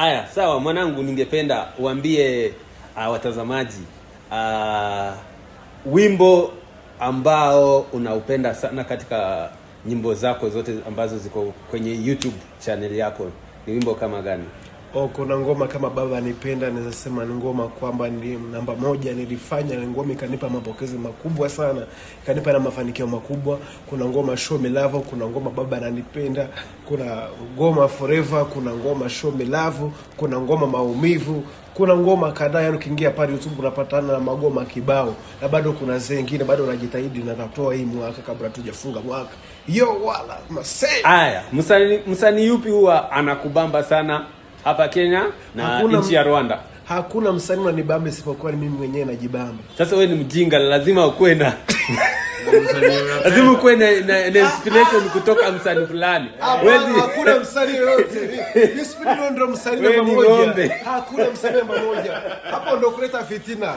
Aya, sawa mwanangu, ningependa uambie watazamaji wimbo ambao unaupenda sana katika nyimbo zako zote ambazo ziko kwenye YouTube channel yako ni wimbo kama gani? Oh, kuna ngoma kama Baba Nipenda, naweza sema ni ngoma kwamba ni namba moja nilifanya, ni ngoma ikanipa mapokezi makubwa sana, ikanipa na mafanikio makubwa. Kuna ngoma Show Me Love, kuna ngoma Baba Ananipenda, kuna ngoma Forever, kuna ngoma Show Me Love, kuna ngoma Maumivu, kuna ngoma kadhaa. Yani ukiingia pale YouTube unapatana na magoma kibao, na bado kuna zengine bado najitahidi na natoa hii mwaka kabla tujafunga mwaka. Yo wala masei. Aya, msanii yupi huwa anakubamba sana hapa Kenya na nchi ya Rwanda? Hakuna msanii unanibamba isipokuwa ni mimi mwenyewe najibamba. Sasa wewe ni mjinga, lazima ukuwe na lazima ukuwe na inspiration kutoka msanii fulani. Hapana, hakuna msanii yoyote. Yusuf Ndio msanii Wewe namba ni moja. ng'ombe. Hakuna msanii namba moja. Hapo ndo kuleta fitina.